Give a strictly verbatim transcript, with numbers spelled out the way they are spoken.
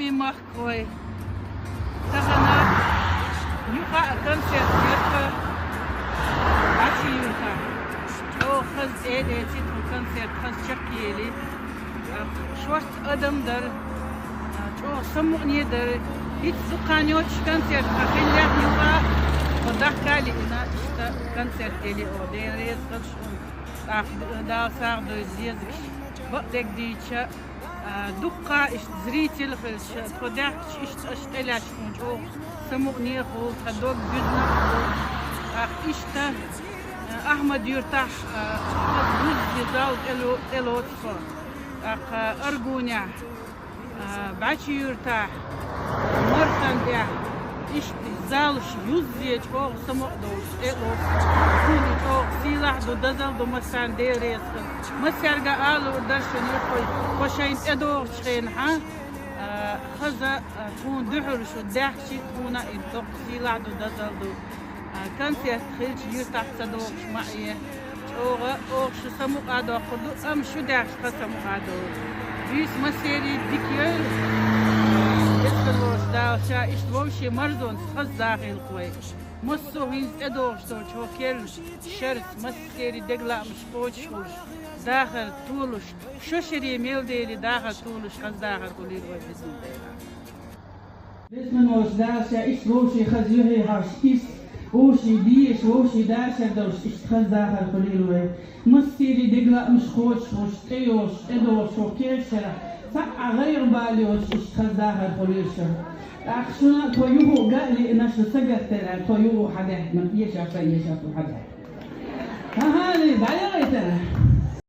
Махкой. Тахана юха а концерт яха. Ачи юха. О, хаз эдеци ту концерт, хаз чакхели. Шорт адам дар. ЧӀо самуъне дар. Ит зукханёч концерт, а хиллях юха. О, дахкали ина, иста концерт ели о. Дерез хадшун. Ах, дал сагъ дой зезгш. Бакъдег дийча. А, дуккха ишт зритель хилча, тхо дахкача ишт аш тӀелаьчкун чӀогӀа самукъне хул, тха дог гуьзна хул. Ах, ишта, а, Ахмад юртахь, а, гуьззи зал тӀело-, тӀелоцу тхо. Ах, а, Аргунехь, а, БӀачи юртахь, Мархан тӀехь, ишт залш юззе чӀогӀа самукъа долуш, тӀе а лоцу. Суна чӀогӀа сийлахь ду, дозалла ду массарна, Дела реза хуьлда. Массаьрга ала луур дара шуна, тхо шайна тӀедогӀучу хенахьа, а, хаза, а, тхуна дуьхьал шу даьхчи, тхуна а и доккха сийлахь ду, дозалла ду. А, концерт хилча юьртахь ца догӀуш ма Ӏе. ЧӀогӀа оха шу самукъа доккхур ду, амма шу даьхча тхан самукъа долу. Буьйса массерий дика йойла. Эскар волуш Дала ша иштта вовшийн марзонца хаза дахийла вай. Массо а хӀинца тӀедогӀуш долчу хӀокхерла шарца массерий дегалаамаш кхочуш хуьлуш, дахар толуш, шо шерий мел дели дахар толуш, хаза дахар хуьлийла вай безна Дела. Безна волуш Дала ша иштта вовшийн хаза юьхье хьош, иштта вовшийн дезаш, вовшийн дашар долуш, иштта хаза дахар хуьлийла вай. Массерий дегалаамаш кхочуш хуьлуш, тӀейогӀуш, тӀедогӀуш хӀокхерчара, цхьа а гӀайгӀа бала йоцуш, иштта хаза дахар хуьлийла шуна. ТӀаккха шуна тхо юха а ган а лиъна, шу ца гатдара, тхо юха а хьадаьхкина, эшарца, эшарца хьадаьхкина. ХӀан-хӀа, дӀаяхийта.